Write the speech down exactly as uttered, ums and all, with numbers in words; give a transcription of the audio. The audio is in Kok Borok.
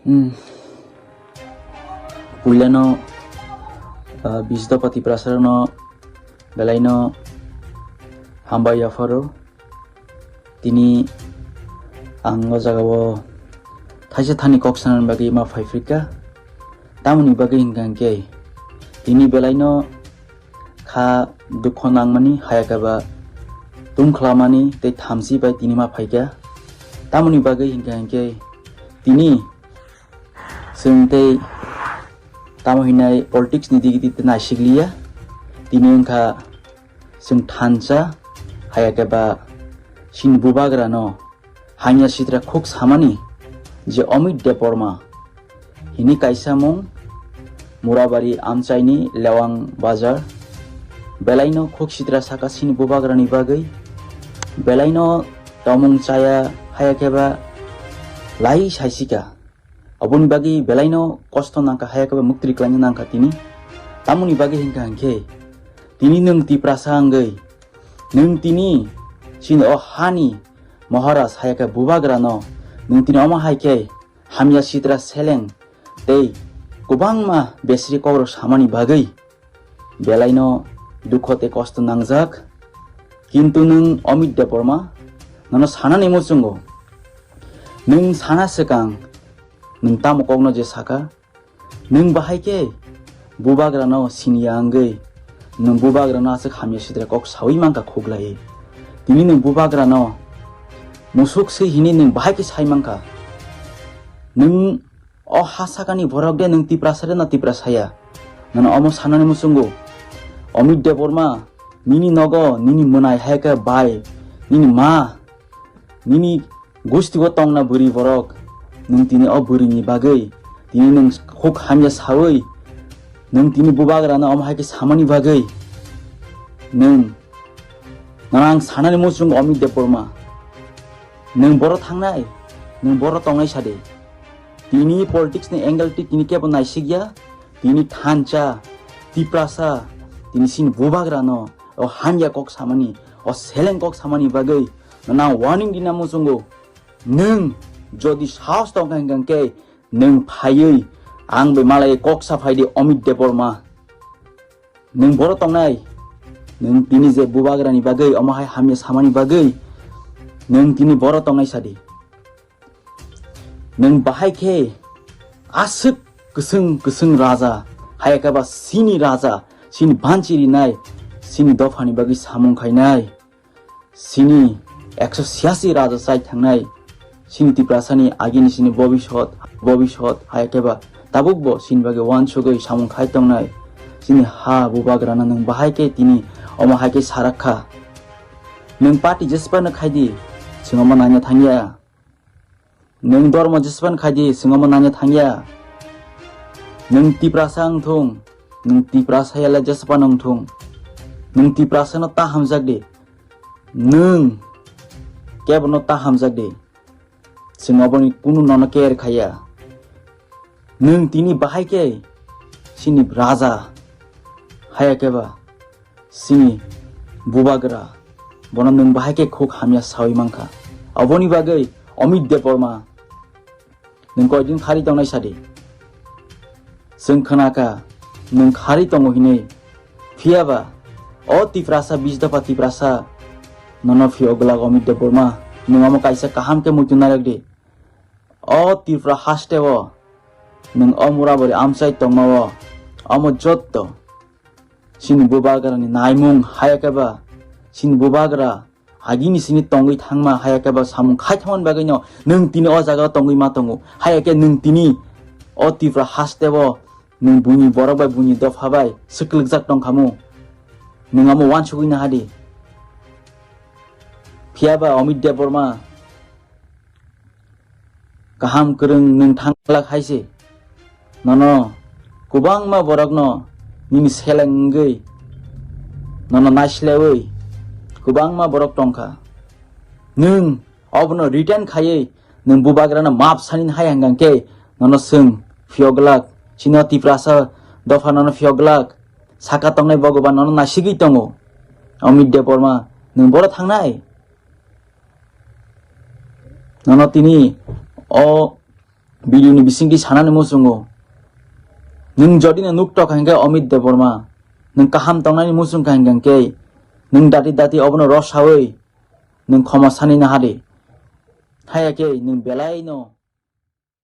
Hmm. Puilano, ah, Bijdopa Tiprasarokno belaino hambai yapharo. Tini ang o jagao thaisa thani kok sanani bagwi ma phaiphirkha. Tamoni bagwi hinkha hinkhe tini belaino kha dukho nangmani, hayakhe ba tungkhlamani tei thamchi bai tini ma phaikha. Tamoni bagwi hinkha hinkhe tini chwng tei tamo hinai politics ni digiti naisikliya. Tini wngkha chwng thansa, hayakhe ba chini bubagrano hamya sitra khuk samani je Amit Debbarma hini kaisa mung Murabari amchaini Lewang Bazar. Belaino khuk sitra saka chini bubagrani bagwi. Belaino tomung chaya, hayakhe ba lai saisika. Aboni bagwi belaino kosto nangkha, hayakhe ba muktri klaina nangkha tini. Tamoni bagwi hinkha hinkhe tini nwng Tiprasa wngwi nwng tini chini o hani Maharaj hayakhe bubagrano nwng tini omo hai khe hamya sitra seleng tei kwbangma besri kokrok samani bagwi belaino dukho tei kosto nangjak. Kintu nwng Amit Debbarma, nono sanani muchungo. Nwng sana swkang, nwng tamo kokno je saka, nwng bahai khe bubagrano siniya wngwi nwng bubagrano aswk hamya sitra kok sawi mankha khuklaiwi. Tini nwng bubagrano musuk swi hini nwng bahai khe sai mankha. Nwng o ha sakani borok de nwng Tiprasa de na Tiprasa ya? Nono omo sanani muchungo. Amit Debbarma, nini nogo, nini mwnai hai khe bai, nini ma, nini gustio tongna bwrwi borok, nwng tini o bwrwini bagwi, tini nwng khuk hamya sawi, nwng tini bubagrano omo hai khe samani bagwi, nwng, nono ang sanani muchungo Amit Debbarma. Nwng boro thangnai, nwng boro tongnai sadi. Tini politics ni angle ti tini kebo naisikya, tini thansa, Tiprasa, tini chini bubagrano, o hamya kok samani, o seleng kok samani bagwi, nono ang warning dina muchungo. Nwng jodi sahos tongkha hinkha hinkhe, nwng phaiwi, ang bai malai kok sa phaidi Amit Debbarma. Nwng boro tongnai, nwng tini je bubagrani bagwi, omo hai hamya samani bagwi, nwng tini boro tongnai sadi. Nwng bahai khe aswk kwswng kwswng raja, hayakhe ba chini raja, chini banchi rinai, chini dophani bagwi samung khainai, chini ekso siyasi raja chai thangnai, chini Tiprasani agini chini bobisot, bobisot, hayakhe ba tabukbo chini bagwi uansugwi samung khai tongnai, chini ha bubagrano nwng bahai khe tini omo hai khe sarakha. Nwng party jesphano khaidi, chwng omo nanya thangya. Nwng dormo jesphano khaidi, chwng omo nanya thangya. Nwng Tiprasa wngthung, nwng Tiprasa yala jesphano wngthung, nwng Tiprasano ta hamjak di. Nwng kebono ta hamjak di. Chwng oboni kunu nono care khaiya. Nwng tini bahai khe chini raja, hayakhe ba chini bubagra, bono nwng bahai khe khuk hamya sawi mankha. Aboni bagwi Amit Debbarma, nwng koidin khari tongnai sadi. Chwng khnakha, nwng khari tongo hinwi. Phiyaba, o Tiprasa, Bijdopa Tiprasa, nono phiyok glak Amit Debbarma, nwng omo kaisa kaham khe muitu narwk di. O Tripura hasteo nwng o Murabari amchai tongmao omo jotto chini bubagrani naimung, hayakhe ba chini bubagra agini sini tongwi thangma, hayakhe ba samung khai thangmani bagwino nwng tini o jagao tongwi ma tongo, hayakhe nwng tini o Tripura hasteo nwng buini borok bai, buini dopha bai swklikjak tongkhamu, nwng omo uansugwi nahadi. Phiyaba Amit Debbarma kaham kwrwng nwng thang glak hai se. Nono kwbangma borokno nini seleng wngwi nono naislaiwi kwbangma borok tongkha. Nwng obono return khaiwi nwng bubagrano map sani hai hwnkhe nono chwng phiyok glak, chini Tiprasa dopha nono phiyok glak, saka tongnai Bhagwan nono naisigwi tongo. Amit Debbarma, nwng boro thangnai? Nono tini o Video ni bisingtwi sanani muchungo. Nwng jodi no nuktok hingke Amit Debbarma, nwng kaham tongnani muchung ka hingke, nwng dati dati obono rosawi, nwng khoma sani nahadi. Haya khe nwng belai no